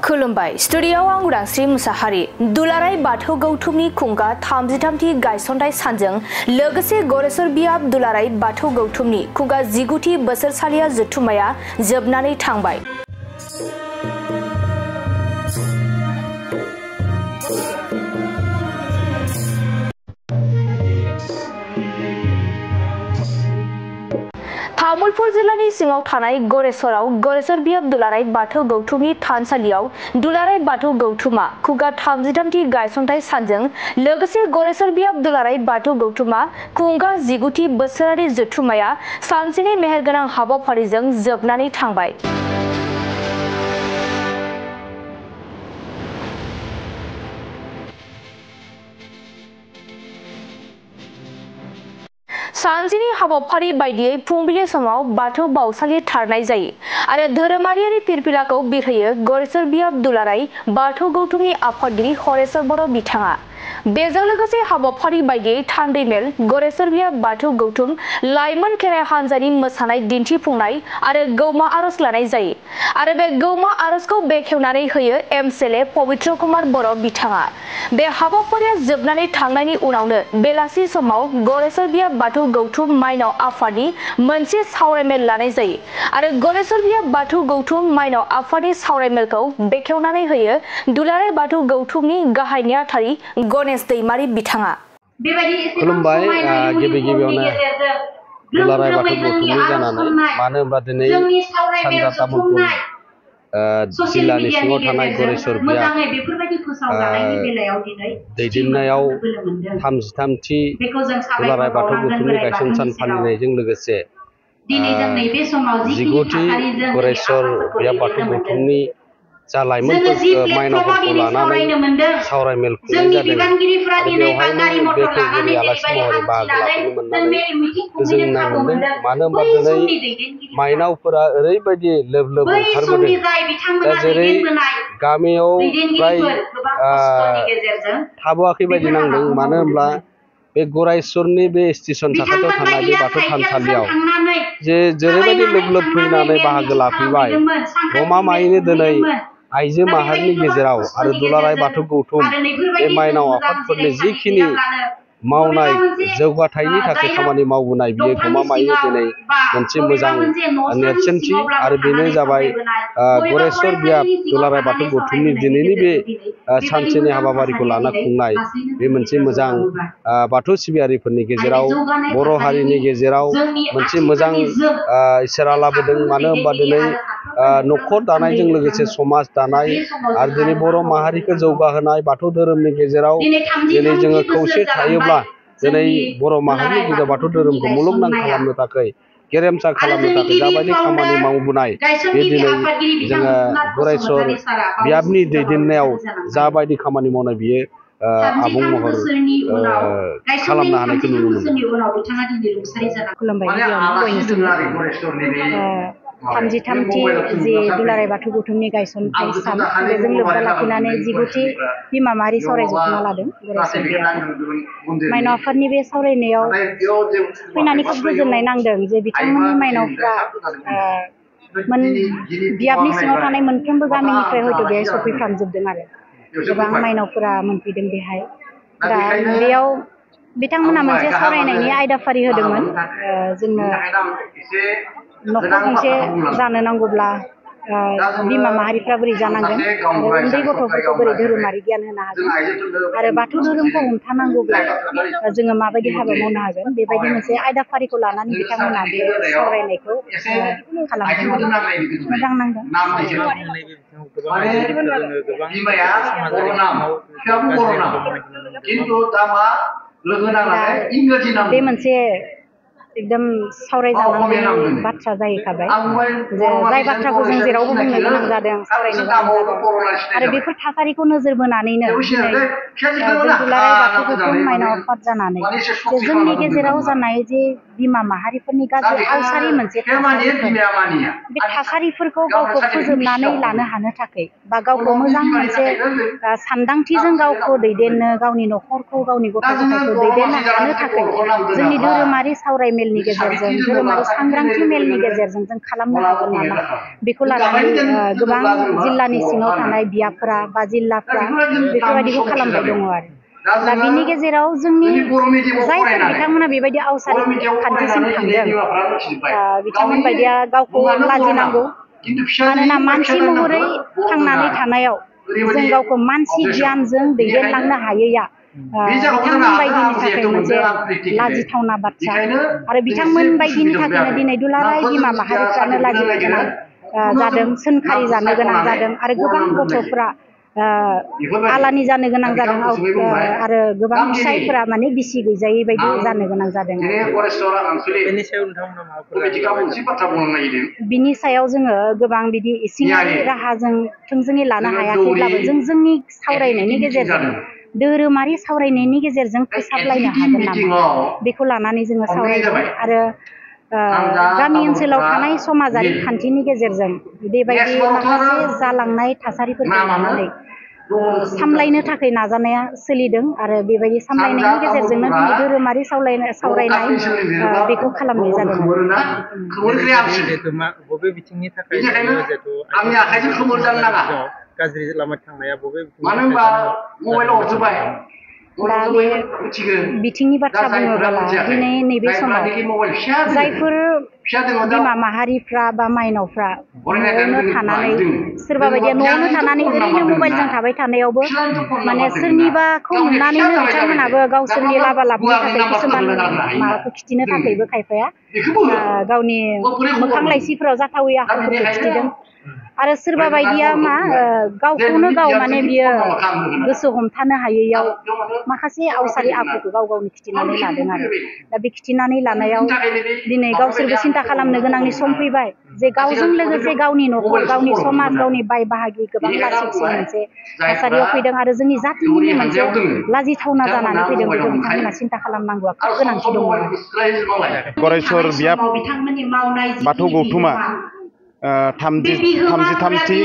खुलुमबाय स्टुडियोआव आं उदांस्रि मुसाहारि दुलाराय बाथौ गौथुमनि खुंगा 33थि गायसनथाय सानजों लोगोसे गरेस्वर बियाब दुलाराय बाथौ गौथुमनि खुंगा 19थि बोसोरसालिया जथुम्माया जोबनानै थांबाय। तामुलपुर जिल्लानि सिङाव थानाय गरेस्वराव गरेस्वर बियाब दुलाराय बाथौ गौथुमनि थानसालियाव दुलाराय बाथौ गौथुमा खुगा 33थि गायसनथाय सानजों लोगोसे गरेस्वर बियाब दुलाराय बाथौ गौथुमा खुंगा 19थि बोसोरारि जथुम्माया सानसेनि मेहेरगोनां हाबाफारिजों जोबनानै थांबाय। सानसेनि हाबाफारि बायदियै फुंबिलि समाव बाथौ बावसालि थारनाय जायो आरो धोरोमारि फिरफिलाखौ बिरहोयो गरेस्वर बियाब दुलाराय बाथौ गौथुमनि आफादगिरि हरेश्वर बर' बिथाङा। बेजों लोगोसे हाबाफारि बायदियै थान्दैमेल गरेस्वर बियाब बाथौ गौथुम लाइमोन खेराइ हान्जानि मोसानाय दिन्थिफुंनाय आरो गौमा आरज लानाय जायो आरो बे गौमा आरजखौ बेखेवनानै होयो एमएलए पबित्र कुमार बर' बिथाङा। बे हाबाफारिया जोबनानै थांनायनि उनावनो बेलासि समाव गरेस्वर बियाब बाथौ गौथुम माइनाव आफादनि मोनसे सावरायमेल लानाय जायो आरो गरेस्वर बियाब बाथौ गौथुम माइनाव आफादनि सावरायमेलखौ बेखेवनानै होयो दुलाराय बाथौ गौथुमनि गाहाय नेहाथारि गणेश दैमारि बिथाङा। खुलुमबाय गिबि गिबियावनो दुलाराय बाथौ गौथुमनि जानानै मानो होनबा दिनै सानजा तामुलपुर जिल्लानि सिङाव थानाय गरेस्वर बियाब दैदेननायाव 33थि दुलाराय बाथौ गौथुमनि गायसन सान फालिनायजों लोगोसे 19थि गरेस्वर बियाब बाथौ गौथुमनि जा लाइमोनफोर माइनावफोरखौ लानानै सावरायमेल खुंनाय जादों आरो बेवहायनो बेखेवगिरि आलासि महरै बाहागो लाफैनो मोननानै गोजोननाय मोनदों। मानो होनबा दिनै माइनावफोरा ओरैबायदि लोब लोब ओंखारबोदों दा जेरै गामियाव फ्राय थाबोआखै बायदि नांदों। मानो होनब्ला बे गरेस्वरनि बे स्टेसन साखाथियाव थानाय बे बाथौ थानसालियाव जेरैबायदि लोब लोब फैनानै बाहागो लाफैबाय गमामायैनो दिनै आइजो माहारिनि गेजेराव आरो दुलाराय बाथौ गौथुम बे माइनाव आफादफोरनि जिखिनि मावनाय जौगाथायनि थाखाय खामानि मावबोनाय बियो गमामायैनो दिनै मोनसे मोजां नेरसोनथि आरो बेनो जाबाय गरेस्वर बियाब दुलाराय बाथौ गौथुमनि दिनैनि बे सानसेनि हाबाफारिखौ लाना खुंनाय बे मोनसे मोजां बाथौ सिबियारिफोरनि गेजेराव बर' हारिनि गेजेराव मोनसे मोजां इसारा लाबोदों। मानो होनबा दिनै न'खर दानायजों लोगोसे समाज दानाय आरो दिनै बर' माहारिखौ जौगाहोनाय बाथौ धोरोमनि गेजेराव दिनै जोङो खौसे थायोब्ला दिनै बर' माहारिनि गेजेराव बाथौ धोरोमखौ मुलुगनां खालामनो थाखाय गेरेमसा खालामनो थाखाय जाबायदि खामानि मावबोनाय बे दिनै जोङो गरेस्वर बियाबनि दैदेननायाव जाबायदि खामानि मावनाय बियो आबुं महर खालामनो हानायखौ नुनो मोनो। खुलुमबाय गिबियावनो 33थि जि दुलाराय बाथौ गौथुमनि गायसनथाय सान बेजों लोब्बा लाखिनानै 19थि बिमा माहारि सावराय जथुम्मा लादों गरेस्वर बियाब माइनाव आफादनि बे सावरायनायाव फैनानै खोब गोजोननाय नांदों जे बिथांमोननि माइनावफ्रा बियाबनि सिङाव थानाय मोनफ्रोमबो गामिनिफ्राय हयथ' बेहाय सफैफ्रामजोबदों आरो गोबां माइनावफोरा मोनफैदों बेहाय। दा बेयाव बिथांमोना मोनसे सावरायनायनि आयदाफारि होदोंमोन जोंनो न'खर गंसे जानो नांगौब्ला बिमा माहारिफ्रा बोरै जानांगोन आरो उन्दै गथ'फोरखौ बोरै धोरोमारि गियान होनो हागोन आरो बाथौ धोरोमखौ हमथानांगौब्ला जोङो माबायदि हाबा मावनो हागोन बेबायदि मोनसे आयदाफारिखौ लानानै बिथांमोना बे सावरायनायखौ खालामदोंमोन। मोजां नांदों। बे मोनसे एकदम सावरायजानांगौ बाथ्रा जाहैखाबाय जाय बाथ्राखौ जों जेरावबो बुंनो गोनां जादों सावरायनो गोनां जादों आरो बेफोर थासारिखौ नोजोर बोनानैनो दिनै जों दुलाराय बाथौ गौथुम माइनाव आफाद जानानै जे जोंनि गेजेराव जानाय जे बिमा माहारिफोरनि गाज्रि आवसारि मोनसे थासारिफोर बे थासारिफोरखौ गावखौ फोजोबनानै लानो हानो थाखाय बा गावखौ मोजां मोनसे सानदांथिजों गावखौ दैदेननो गावनि न'खरखौ गावनि गथ' गथायखौ दैदेननो हानो थाखाय जोंनि धोरोमारि सावरायमेल मेलनि गेजेरजों धोरोमारि सांग्रांथि मेलनि गेजेरजों जों खालामनो हागोन नामा बेखौ लानानै गोबां जिल्लानि सिङाव थानाय बियाफोरा बा जिल्लाफ्रा बेफोरबायदिखौ खालामबाय दङ आरो दा बिनि गेजेराव जोंनि जायफोर बिथांमोना बेबायदि आवसारि खान्थिसिम थांदों बिथांमोन बायदिया गावखौ लाजिनांगौ मानोना मानसि महरै थांनानै थानायाव जों गावखौ मानसि गियानजों दैदेनलांनो हायैया बिथांमोन बायदिनि थाखाय मोनसे लाजिथावना बाथ्रा आरो बिथांमोन बायदिनि थाखायनो दिनै दुलाराय बिमा माहारिफ्रानो लाजिनो गोनां जादों सोंखारि जानो गोनां जादों आरो गोबां गथ'फ्रा आलानि जानो गोनां जादों आरो गोबां फिसायफोरा माने बिसि गैजायै बायदि जानो गोनां जादों बिनि सायाव जोङो गोबां बिदि इसिङारि राहाजों थोंजोङै लानो हायाखैब्लाबो जों जोंनि सावरायनायनि गेजेरजों धोरोमारि सावरायनायनि गेजेरजों फोसाबलायनो हागोन नामा बेखौ लानानै जोङो सावरायगोन आरो गामि ओनसोलाव थानाय समाजारि खान्थिनि गेजेरजों बेबायदि माखासे जालांनाय थासारिफोरखौ लानानै सामलायनो थाखाय नाजानाया सोलिदों आरो बेबायदि सामलायनायनि गेजेरजोंनो दिनै धोरोमारि सावरायनाय बेखौ खालामनाय जादों बबे बिथिंनि थाखाय गाज्रि लामा थांनाया बबे दा बे बिथिंनि बाथ्रा बुङोब्ला दिनै नैबे समाव जायफोर बिमा माहारिफ्रा बा माइनावफ्रा न'आवनो थानानै सोरबा बायदिया न'आवनो थानानै ओरैनो मबाइलजों थाबाय थानायावबो माने सोरनिबाखौ नुनानैनो बिथांमोनाबो गावसोरनि लाबा लाबनि थाखाय किसुमान माबाखौ खिथिनो थाखायबो खायफाया गावनि मोखां लाइसिफोराव जाथावै आखुफोरखौ खिथिदों आरो सोरबा बायदिया मा गावखौनो गाव माने बियो गोसो हमथानो हायैयाव माखासे आवसारि आखुखौ गाव गावनि खिथिनानै लादों आरो दा बे खिथिनानै लानायाव दिनै गावसोरबो सिन्था खालामनो गोनांनि सम फैबाय जे गावजों लोगोसे गावनि न'खर गावनि समाज गावनि बाय बाहागि गोबां लासिंसिं मोनसे थासारियाव फैदों आरो जोंनि जातिनि मोनसे लाजिथावना जानानै फैदों बेखौ बिथांमोना सिन्था खालामनांगौआ खोब गोनांथि दङ गरेस्वर बियाब बाथौ गौथुमा 33थि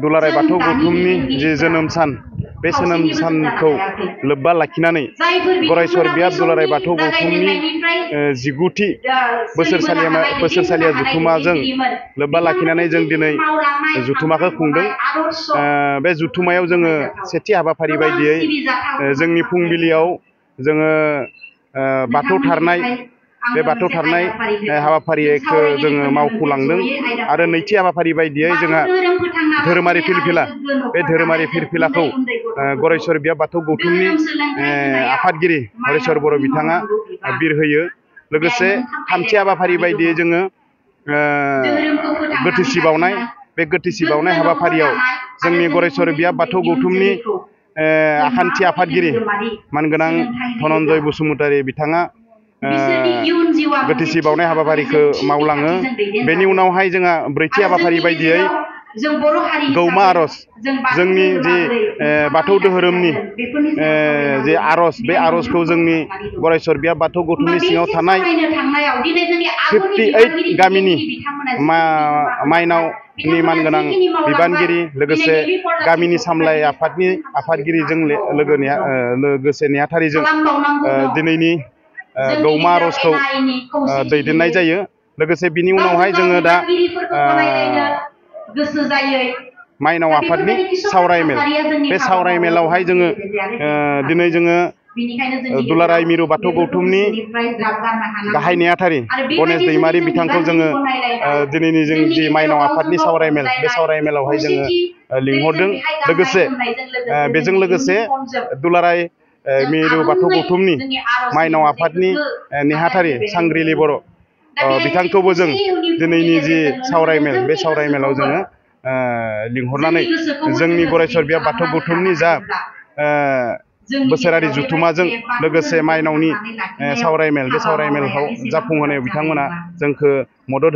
दुलाराय बाथौ गौथुमनि जि जोनोम सान बे जोनोम सानखौ लोब्बा लाखिनानै गरेस्वर बियाब दुलाराय बाथौ गौथुमनि 19थि बोसोरसालिया जुथुमाजों लोब्बा लाखिनानै जों दिनै जुथुमाखौ खुंदों बे जुथुमायाव जोङो सेथि हाबाफारि बायदियै जोंनि फुंबिलियाव जोङो बाथौ थारनाय बे बाथौ थारनाय हाबाफारिखौ जोङो मावफुंलांदों आरो नैथि हाबाफारि बायदियै जोंहा धोरोमारि फिरफिला बे धोरोमारि फिरफिलाखौ गरेस्वर बियाब बाथौ गौथुमनि आफादगिरि हरेस्वर बर' बिथाङा बिरहोयो लोगोसे थामथि हाबाफारि बायदियै जोङो गोथैसि बावनाय बे गोथैसि बावनाय हाबाफारियाव जोंनि गरेस्वर बियाब बाथौ गौथुमनि आखान्थि आफादगिरि मानगोनां धनन्जय बसुमतारी बिथाङा गोथैसि बावनाय हाबाफारिखौ मावलाङो बेनि उनावहाय जोंहा ब्रैथि हाबाफारि बायदियै गौमा आर'ज जोंनि जे बाथौ धोरोमनि जे आर'ज बे आर'जखौ जोंनि गरेस्वर बियाब बाथौ गौथुमनि सिङाव थानाय 58 गामिनि माइनावनि मानगोनां बिबानगिरि लोगोसे गामिनि सामलाय आफादनि आफादगिरिजों लोगोसे नेहाथारिजों दिनैनि गौमा आर'जखौ दैदेननाय जायो लोगोसे बिनि उनावहाय जोङो दा माइनाव आफादनि सावरायमेल बे सावरायमेलावहाय जोङो दिनै जोङो दुलाराय मिरु बाथौ गौथुमनि गाहाय नेहाथारि गणेश दैमारि बिथांखौ जोङो दिनैनि जों जि माइनाव आफादनि सावरायमेल बे सावरायमेलावहाय जोङो लिंहरदों लोगोसे बेजों लोगोसे दुलाराय मिरु बाथौ गौथुमनि माइनाव आफादनि नेहाथारि सांग्रिलि बर' बिथांखौबो जों दिनैनि जि सावरायमेल बे सावरायमेलाव जोङो लिंहरनानै जोंनि गरेस्वर बियाब बाथौ गौथुमनि जा बोसोरारि जुथुमाजों लोगोसे माइनावनि सावरायमेल बे सावरायमेलखौ जाफुंहोनायाव बिथांमोना जोंखौ मदद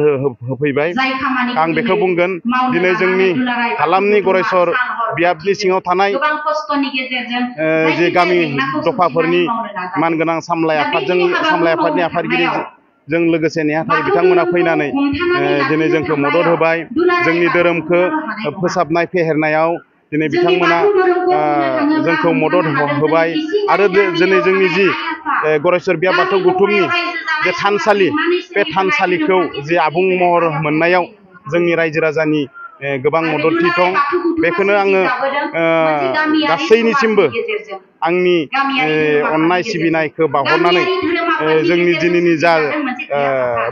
होफैबाय आं बेखौ बुंगोन दिनै जोंनि हालामनि गरेस्वर बियाबनि सिङाव थानाय जे गामि दफाफोरनि मानगोनां सामलाय आफादनि आफादगिरिजों लोगोसे नेहाथारि बिथांमोना फैनानै दिनै जोंखौ मदद होबाय जोंनि धोरोमखौ फोसाबनाय फेहेरनायाव दिनै बिथांमोना जोंखौ मदद होबाय आरो दिनै जोंनि जि गरेस्वर बियाब बाथौ गौथुमनि जे थानसालि बे थानसालिखौ जे आबुं महर मोननायाव जोंनि रायजो राजानि गोबां मददथि दं बेखौनो आङो गासैनिसिमबो आंनि अननाय सिबिनायखौ बावहरनानै जोंनि दिनैनि जा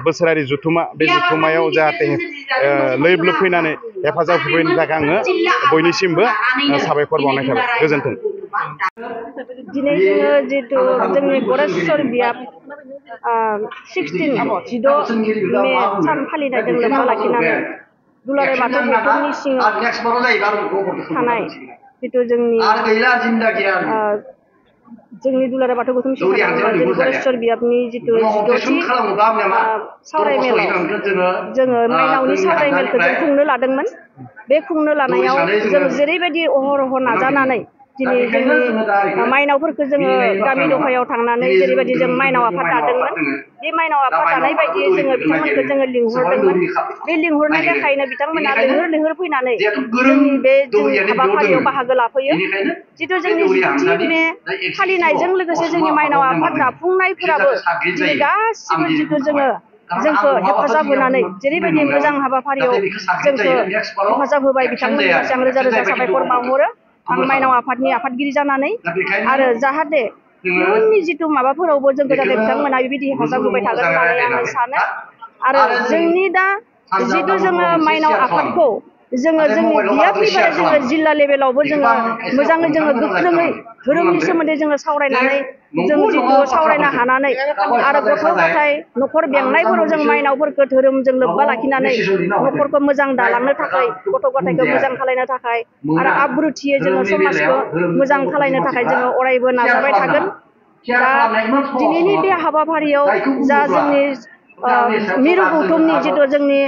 बोसोरारि जथुमा बे जथुमायाव जाहाथे लोब लोब फैनानै हेफाजाब होफैनो थाखाय आङो बयनिसिमबो साबायखर बावनाय थाबाय गोजोन्थों। दिनै जोङो जिहेतु जोंनि गरेस्वर बियाब 16 मे सान फालिनायजों लोब्बा लाखिनानै दुलाराय बाथौ गौथुमनि सिङाव थानाय जितु जोंनि दुलाराय बाथौ गौथुम सिङाव जोंनि गरेस्वर बियाबनि जितु 16थि सावरायमेलाव जोङो माइनावनि सावरायमेलखौ जों खुंनो लादोंमोन। बे खुंनो लानायाव जों जेरैबायदि अहरह नाजानानै दिनै जोंनि माइनावफोरखौ जोङो गामि दफायाव थांनानै जेरैबायदि जों माइनाव आफाद दादोंमोन बे माइनाव आफाद दानाय बायदियै जोङो बिथांमोनखौ जोङो लिंहरदोंमोन। बे लिंहरनाय लेखायैनो बिथांमोना लैहोर लैहोर फैनानै जोंनि बे हाबाफारियाव बाहागो लाफैयो। जितु जोंनि 10 मे फालिनायजों लोगोसे जोंनि माइनाव आफाद दाफुंनायफोराबो दिनै गासिबो जितु जोंखौ हेफाजाब होनानै जेरैबायदि मोजां हाबाफारियाव जोंखौ हेफाजाब होबाय बिथांमोननि फारसे आं रोजा रोजा साबायखर बावहरो आं माइनाव आफादनि आफादगिरि जानानै आरो जाहाथे इयुननि जितु माबाफोरावबो जोंखौ जाहाथे बिथांमोना बेबायदि हेफाजाब होबाय थागोन होननानै आङो सानो। आरो जोंनि दा जितु जोङो माइनाव आफादखौ जोङो जोंनि बियाबनिफ्राय जोङो जिल्ला लेभेलावबो जोङो मोजाङै जोङो गोख्रोङै धोरोमनि सोमोन्दै जोङो सावरायनानै जों जितु सावरायनो हानानै आरो गथ' गथाय न'खर बेंनायफोराव जों माइनावफोरखौ धोरोमजों लोब्बा लाखिनानै न'खरखौ मोजां दालांनो थाखाय गथ' गथायखौ मोजां खालायनो थाखाय आरो आब्रुथियै जोङो समाजखौ मोजां खालायनो थाखाय जोङो अरायबो नाजाबाय थागोन। दा दिनैनि बे हाबाफारियाव जा जोंनि मिरु गौथुमनि जितु जोंनि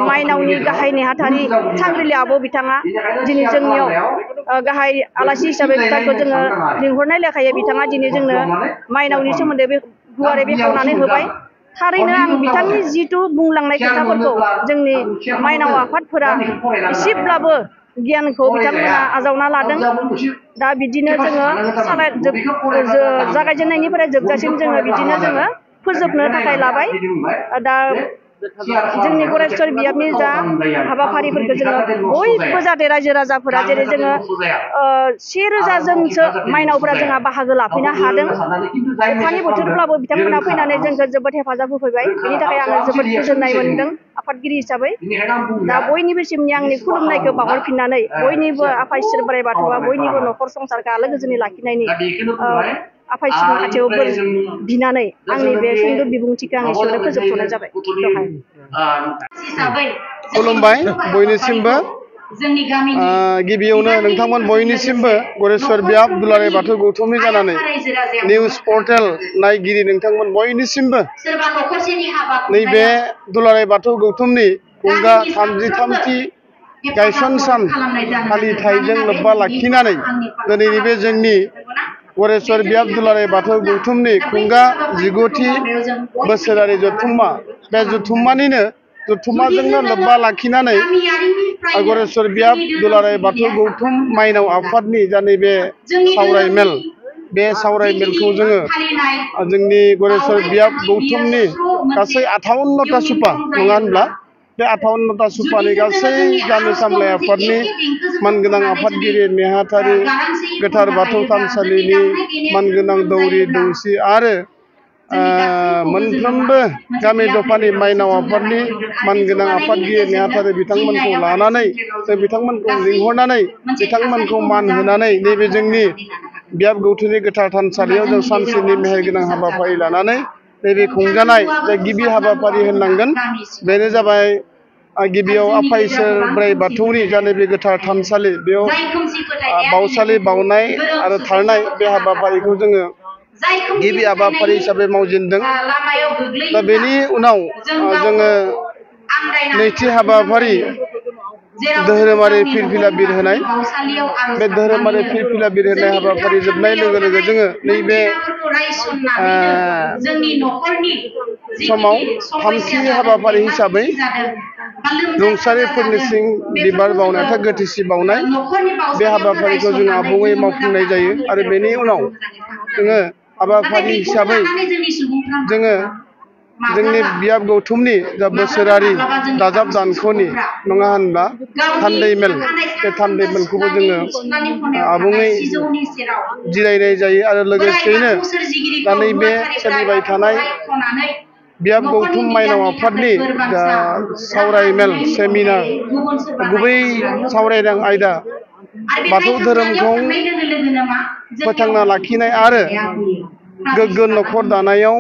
माइनावनि गाहाय नेहाथारि सांग्रिला आब' बिथाङा दिनै जोंनियाव गाहाय आलासि हिसाबै बिथांखौ जोङो लिंहरनाय लेखायै बिथाङा दिनै जोंनो माइनावनि सोमोन्दै गुवारै बेखेवनानै होबाय। थारैनो आं बिथांनि जितु बुंलांनाय खोथाफोरखौ जोंनि माइनाव आफादफोरा एसेब्लाबो गियानखौ बिथांमोना आजावना लादों। दा बिदिनो जोङो जागायजेननायनिफ्राय जोबजासिम जोङो बिदिनो जोङो फोजोबनो थाखाय लाबाय। दा जोंनि गरेस्वर बियाबनि जा हाबाफारिफोरखौ जोङो बयबो जाहाथे रायजो राजाफोरा जेरै जोङो 1000 जनसो माइनावफोरा जोंहा बाहागो लाफैनो हादों। अखानि बोथोरब्लाबो बिथांमोना फैनानै जोंखौ जोबोद हेफाजाब होफैबाय बेनि थाखाय आङो जोबोद गोजोननाय मोनदों आफादगिरि हिसाबै। दा बयनिबो सिमनि आंनि खुलुमनायखौ बावहरफिननानै बयनिबो आफा इसोर बोराइ बाथौआ बयनिबो न'खर संसारखौ आलो गोजोनै लाखिनायनि आफा इसोरनि खाथियाव बोर बिनानै आंनि बे सुंद' बिबुंथिखौ आं एसेयावनो फोजोबथ'नाय जाबाय। खुलुमबाय बयनिसिमबो। गिबियावनो नोंथांमोन बयनिसिमबो गरेस्वर बियाब दुलाराय बाथौ गौथुमनि जानानै निउस पर्टेल नायगिरि नोंथांमोन बयनिसिमबो नैबे दुलाराय बाथौ गौथुमनि खुंगा 33थि गायसन सान फालिथायजों लोब्बा लाखिनानै दिनैनि बे जोंनि गरेस्वर बियाब दुलाराय बाथौ गौथुमनि खुंगा 19थि बोसोरारि जथुम्मा बे जथुम्माजोंनो लोब्बा लाखिनानै गरेस्वर बियाब दुलाराय बाथौ गौथुम माइनाव आफादनि जा नैबे सावरायमेल बे सावरायमेलखौ जोङो जोंनि गरेस्वर बियाब गौथुमनि गासै 58टा सुपा नङा होनब्ला बे 58टा सुपानि गासै गामि सामलाय आफादनि मानगोनां आफादगिरि नेहाथारि गोथार बाथौ थानसालिनि मानगोनां दौरि दौसि आरो मोनफ्रोमबो गामि दफानि माइनाव आफादनि मानगोनां आफादगिरि नेहाथारि बिथांमोनखौ लानानै जों बिथांमोनखौ लिंहरनानै बिथांमोनखौ मान होनानै नैबे जोंनि बियाब गौथुमनि गोथार थानसालियाव जों सानसेनि मेहेरगोनां हाबाफारि लानानै नैबे खुंजानाय जा गिबि हाबाफारि होननांगोन बेनो जाबाय गिबियाव आफा इसोर बोराइ बाथौनि जा नैबे गोथार थानसालि बेयाव बावसालि बावनाय आरो थारनाय बे हाबाफारिखौ जोङो गिबि हाबाफारि हिसाबै मावजेनदों। दा बेनि उनाव जोङो नैथि हाबाफारि धोरोमारि फिरफिला बिरहोनाय बे धोरोमारि फिरफिला बिरहोनाय हाबाफारि जोबनाय लोगो लोगो जोङो नैबे समाव थामथि हाबाफारि हिसाबै रुंसारिफोरनिसिम बिबार बावनाय अर्थात गोथैसि बावनाय बे हाबाफारिखौ जों आबुङै मावफुंनाय जायो। आरो बेनि उनाव जोङो हाबाफारि हिसाबै जोङो जोंनि बियाब गौथुमनि जा बोसोरारि दाजाब दानख'नि नङा होनब्ला थान्दै मेल बे थान्दै मेलखौबो जोङो आबुङै जिरायनाय जायो आरो लोगोसेयैनो दा नैबे सोलिबाय थानाय बियाब गौथुम माइनाव आफादनि जा सावरायमेल सेमिनार गुबै सावरायनां आयदा बाथौ धोरोमखौ फोथांना लाखिनाय आरो गोग्गो न'खर दानायाव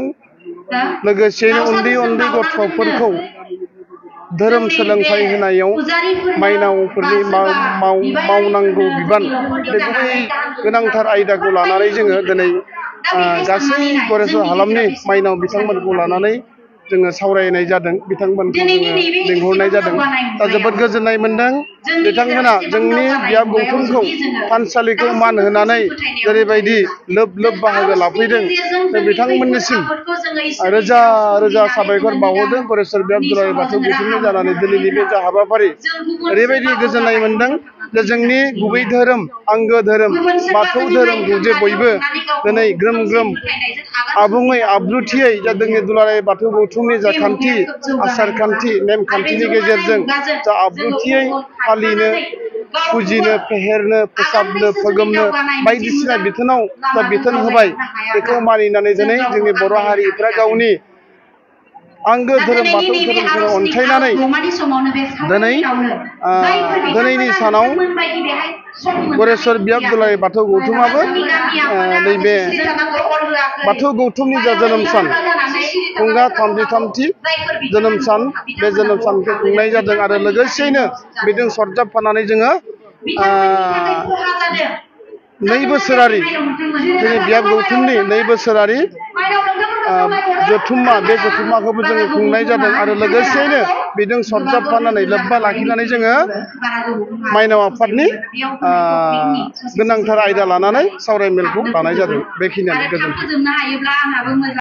लोगोसेयैनो उन्दै उन्दै गथ'फोरखौ धोरोम सोलोंथाइ होनायाव माइनावफोरनि मावनांगौ बिबान बे गुबै गोनांथार आयदाखौ लानानै जोङो दिनै गासै गरेस्वर हालामनि माइनाव बिथांमोनखौ लानानै जोङो सावरायनाय जादों बिथांमोनखौ जोङो लिंहरनाय जादों दा जोबोद गोजोननाय मोनदों बिथांमोना जोंनि बियाब गौथुमखौ थानसालिखौ मान होनानै जेरैबायदि लोब लोब बाहागो लाफैदों बिथांमोननिसिम रोजा रोजा साबायखर बावहरदों गरेस्वर बियाब दुलाराय बाथौ गौथुमनि जानानै दिनैनि बे जा हाबाफारि ओरैबायदि गोजोननाय मोनदों जे जोंनि गुबै धोरोम आंगो धोरोम बाथौ धोरोमखौ जे बयबो दिनै ग्रोम ग्रोम आबुङै आब्रुथियै जा जोंनि दुलाराय बाथौ गौथुमनि जा खान्थि आसार खान्थि नेमखान्थिनि गेजेरजों जा आब्रुथियै फालिनो फुजिनो फेहेरनो फोसाबनो फोगोमनो बायदिसिना बिथोनाव जा बिथोन होबाय बेखौ मानिनानै दिनै जोंनि बर' हारिफ्रा गावनि आंगो धोरोम बाथौ धोरोमखौ अनसायनानै दिनैनि सानाव गरेस्वर बियाब दुलाराय बाथौ गौथुमाबो नैबे बाथौ गौथुमनि जा जोनोम सान खुंगा 33थि जोनोम सान बे जोनोम सानखौ खुंनाय जादों आरो लोगोसेयैनो बेजों सरजाबफानानै जोङो 2 बोसोरारि जोंनि बियाब गौथुमनि 2 बोसोरारि जथुम्मा बे जथुम्माखौबो जोङो खुंनाय जादों आरो लोगोसेयैनो बेजों सरजाबफानानै लोब्बा लाखिनानै जोङो माइनाव आफादनि गोनांथार आयदा लानानै सावरायमेलखौ लानाय जादों बेखिनियानो गोजोन्थों।